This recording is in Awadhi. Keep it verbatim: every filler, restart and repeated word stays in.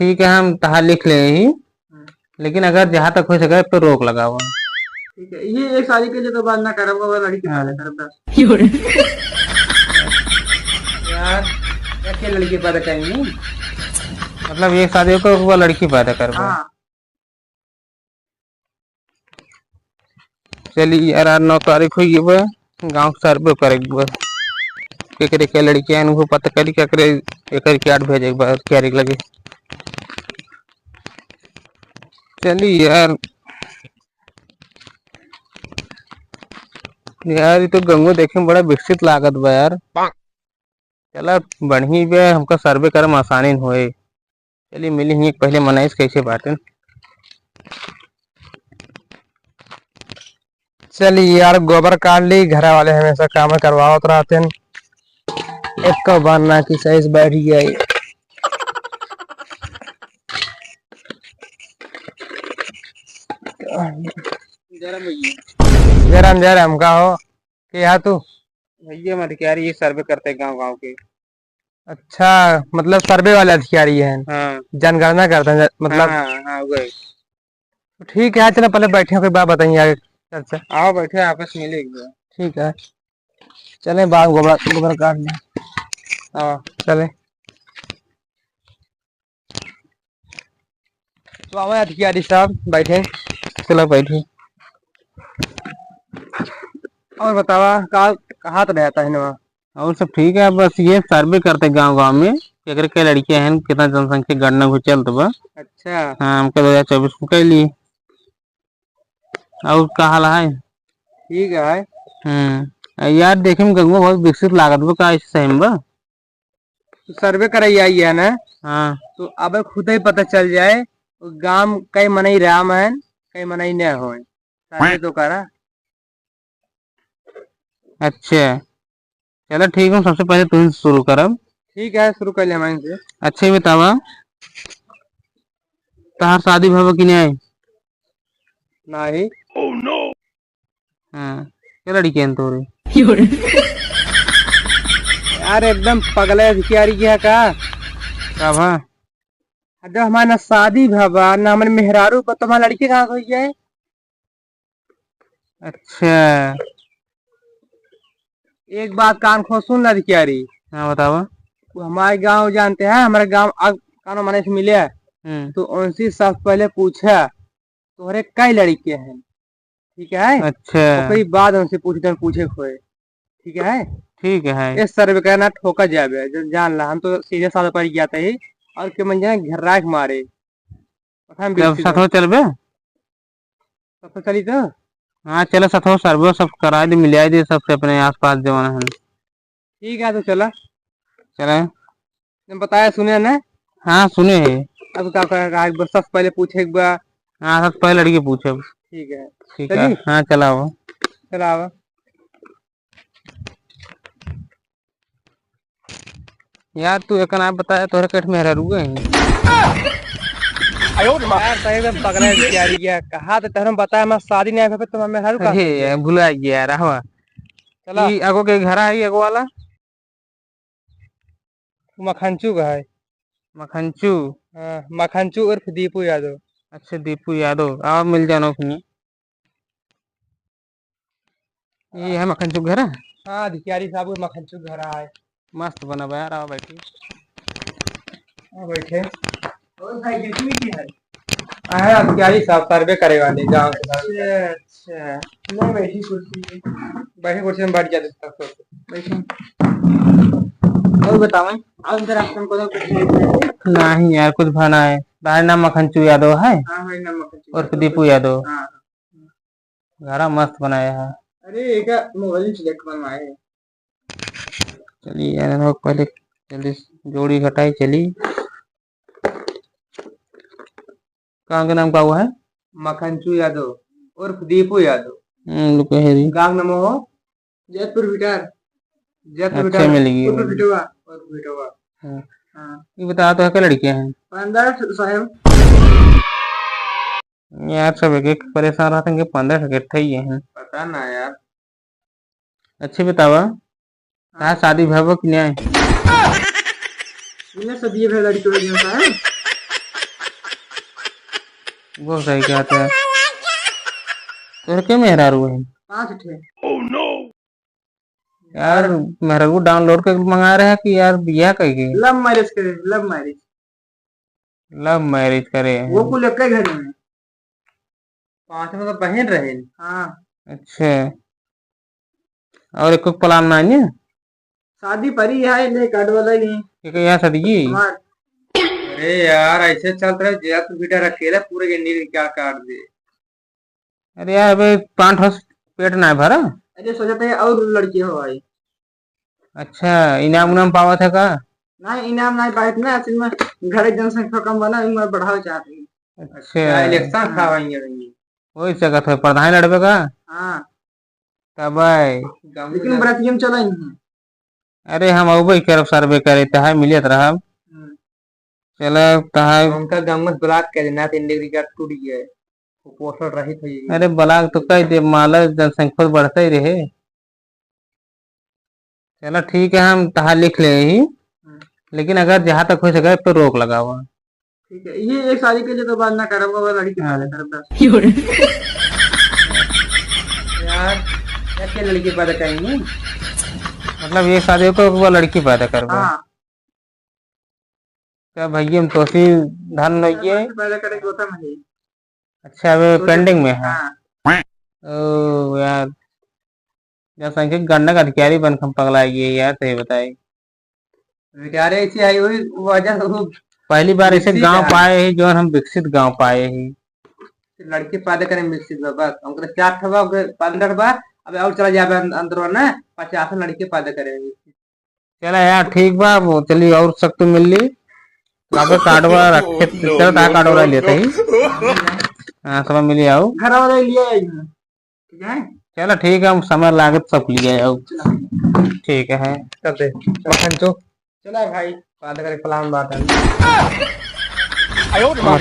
ठीक है, हम तहार लिख ले ही, हम्म। लेकिन अगर जहाँ तक हो सके तो रोक लगावा। ठीक है, ये एक शादी के लिए तो बात ना करब, वो लड़की हाँ। पैदा करब बस। यार, क्या, क्या लड़की पैदा करेंगे? मतलब एक शादी को वो लड़की पैदा करबा? हाँ। चली यार, आज नौ तारीख होइ गई बा, गाँव के सर्वे करे के बा। केकरे के लड़कियाँ हैं, उनको पता करी, केकरे एकर कार्ड भेजे के बा, क्यारी के लगे। चली यार, यार, ये तो गंगो देखे में बड़ा विकसित लागत बा यार। चला, बढ़िया बा, हमका सर्वे करे में आसानी न होए। चली, मिली ही पहले मनई से कैसे बाटेन। चली यार, गोबर काट ली, घर वाले हमेशा काम करवावत रहते हैं। एक बार ना कि सही से बैठ गई। जय राम भैया। जय राम, जय राम, का हो? के हा तू? भैया, हम अधिकारी, ये सर्वे करते हैं गांव गांव के। अच्छा, मतलब सर्वे वाले अधिकारी हैं? हाँ। जनगणना करते हैं, मतलब? हाँ, हाँ, हाँ, वही। ठीक है, चलो पहले बैठे हैं, कोई बात बताएंगे आगे चर्चा। आओ बैठे, आपस में मिले एक बार। ठीक है, चले बाहर गोबर, गोबर काट लें। हाँ। चले। तो आवा अधिकारी साहब, बैठे। चलो, बैठे। और बतावा, का, कहाँ तो रहता है ना? और सब ठीक है, बस ये सर्वे करते गांव गांव में, केकरे के लड़कियां हैं, कितना जनसंख्या गणना को चलत बा। अच्छा। हाँ, हमके दो हज़ार चउबीस को कइ लिए। और का हाल है? ठीक है। हम्म। यार, देखे में गंगवा बहुत विकसित लागत बा, का ऐसे सही में बा? तो सर्वे कराई आई है ना, हाँ। तो अब खुद ही पता चल जाए, वो गांव कई मनई राम है, कई मनई न होए। सर्वे तो करा। अच्छा, चलो ठीक है, सबसे पहले तुम शुरू करब। ठीक है, शुरू कर ले हमारे से। अच्छा, ये बतावा, तहार शादी भवा कि नहीं? नहीं। हाँ, क्या लड़की है तोरे? यार, एकदम पगला अधिकारी है का? का भा? जब हमारे ना शादी भवा, ना हमारे मेहरारू पर, तो हमारे लड़की कहाँ से हुई है? अच्छा। एक बात कान खोल सुन ना अधिकारी। हाँ, बतावा। वो हमारे गांव जानते हैं, हमारे गांव अब कानो मने से मिले। हम्म। तो उनसे सब पहले पूछा, "तोहरे कई लड़के हैं?" ठीक है? अच्छा। ओकरी बाद उनसे पूछे, जब पूछे खोए। ठीक है? ठीक है। ये सर्वे करना ठोका जाबे, जब जान ला, हम तो सीधे साधे पर गया था ही, और के मन जाने घेर्रा के मारे। पता हम जब बिल्कुल सथवा चलबे? सथवा चली तो? हाँ, चलो सथवा सर्वे सब कराए दे, मिलाए दे सबसे अपने आसपास जवन हन। ठीक है, तो चला। चले। तुम बताया सुने ना? हाँ, सुने है। अब का, का, का, एक बार सबसे पहले पूछे एक बार। हाँ, सबसे पहले लड़की पूछे। ठीक है। ठीक है। चली? हाँ, चलाओ। चलाओ। यार, तू एक ना बताया, तोहरे कठ में हरारुए हैं। यार, सही में पकड़ा है बेचारी, क्या कहा तो तोहरे बताया, मैं शादी नहीं आया, फिर तुम्हारे में हरारू का अरे, भुला गया यार, हवा। चला। ई आगो के घर आई, आगो वाला? मखनचू का है। मखनचू? हाँ, मखनचू उर्फ दीपू यादव। अच्छा, दीपू यादव, आवा मिल जानो अपने। ये है मखनचू घर है? हाँ, अधिकारी साहब, वो मखनचू घर है। मस्त बना बा यार, आवा बैठी। हाँ, बैठे। और भाई, ये भी है? हाँ, अधिकारी साहब, सर्वे करे वाले गांव के सर्वे। अच्छा, अच्छा। नहीं, बैठी कुर्सी पे। बैठी कुर्सी में बैठ जाते सब, सब। बैठे। और बताओ, और इधर आप हमको तो कुछ नहीं। नहीं यार, कुछ भा ना है। भाई नाम मखनचू यादव है? हाँ, भाई नाम मखनचू उर्फ यादव। दीपू यादव। हाँ। घरा मस्त बनाया है। अरे, एका मोबाइल में select बनवाए हैं। चलिए यार, हम लोग पहले जल्दी से जोड़ी घटाई, चली। कहाँ के नाम का हुआ है? मखनचू यादव उर्फ दीपू यादव। हम्म, लुक है री। गांव नमो हो? जैतपुर बिटार। जैतपुर अच्छा, बिटार। मिल गई, उर्फ मिल गई। बिटवा, उर्फ बिटवा। हाँ। हाँ। ये बता, तो है क्या लड़कियां हैं? पंद्रह ठो साहब। यार, सब एक एक परेशान रहते हैं कि पंद्रह ठो इकट्ठे ही हैं। पता ना यार। अच्छे बतावा, हाँ। कहाँ शादी भवा कि नहीं? इन्हें सब ये भाई लड़की वाली होता है। वो सही कहत है। तोहरे के मेहरारू है? पाँच ठे। यार, मेहरारू download करके मंगा रहे हैं कि यार बियाह कइके? Love marriage करे, love marriage। Love marriage करे हैं। वो कुल एक्के घर में। पाँच में तो बहन रहे। हाँ। अच्छा। और एको plan नाहीं है? शादी परी है, ले card वाला ही है। एक यहाँ शादी की? हमार। अरे यार, ऐसे चलत रहे, जे तू बेटा अकेला पूरे India के क्या काट दे। अरे यार, अबे पाँच ठो से पेट ना भरा। अरे सोचत है और लड़की हो आई। अच्छा, इनाम उनाम पावत है का? ना, इनाम ना पावत ना, असल में घर एक जनसंख्या कम बना, मैं बढ़ावे चाहत हई। अच्छा। अच्छा, election हाँ। खराब है ये। वही सकत है, प्रधान लड़बे का? हाँ। तब आए। लेकिन बरातिये में चला ही नहीं। अरे हम अउबे करब survey करे, तहार मिलियत रहब। हम्म। चला तहार। उनका गम्मत block कर देना, तो India का card टूट गया है। कुपोषण रहित हो जाएगी। अरे block तो कर दे, माला जनसंख्या बढ़ते ही रहे। चला ठीक है, हम तहार लिख ले ही। हम्म। लेकिन अगर जहाँ तक हो सके तो रोक लगावा। ठीक है, ये एक शादी के लिए तो बात ना करब, वो लड़की हाँ। पैदा करब बस। यार, क्या, क्या लड़की पैदा करेंगे? मतलब ये शादी को वो लड़की पैदा करबा? हाँ। क्या भैया हम तोसी धन लड़की होइए? पैदा करे गोता में है। अच्छा, अबे सोचे pending में है। हाँ। ओ यार, जनसंख्या गणना का अधिकारी बन के हम पगला गए यार, सही बताई। बेचारे ऐसे आई हुई वजह से वो पहली बार ऐसे विकसित गांव है। पाए ही, जौन हम विकसित गांव पाए ही। लड़की पैदा करे विकसित बा, बस। उनके चार ठो बा, उनके पन्द्रह बा, अब और चला जाबे अं-, अंदर ना, पचास लड़की पैदा करे। चला यार, ठीक बा, वो चली और शक्ति मिल ली। बाबे कार्डवा रखे, चल ता कार्डवा लेते ही। हाँ, सब मिली आओ। घर वाले लिए आई हैं। ठीक है? चला ठीक है, हम समय लागत सब लिए आओ। चला। ठीक है। कर दे। मक्खन चो। चला भाई, बात करे plan बात है। आयो रे बाप।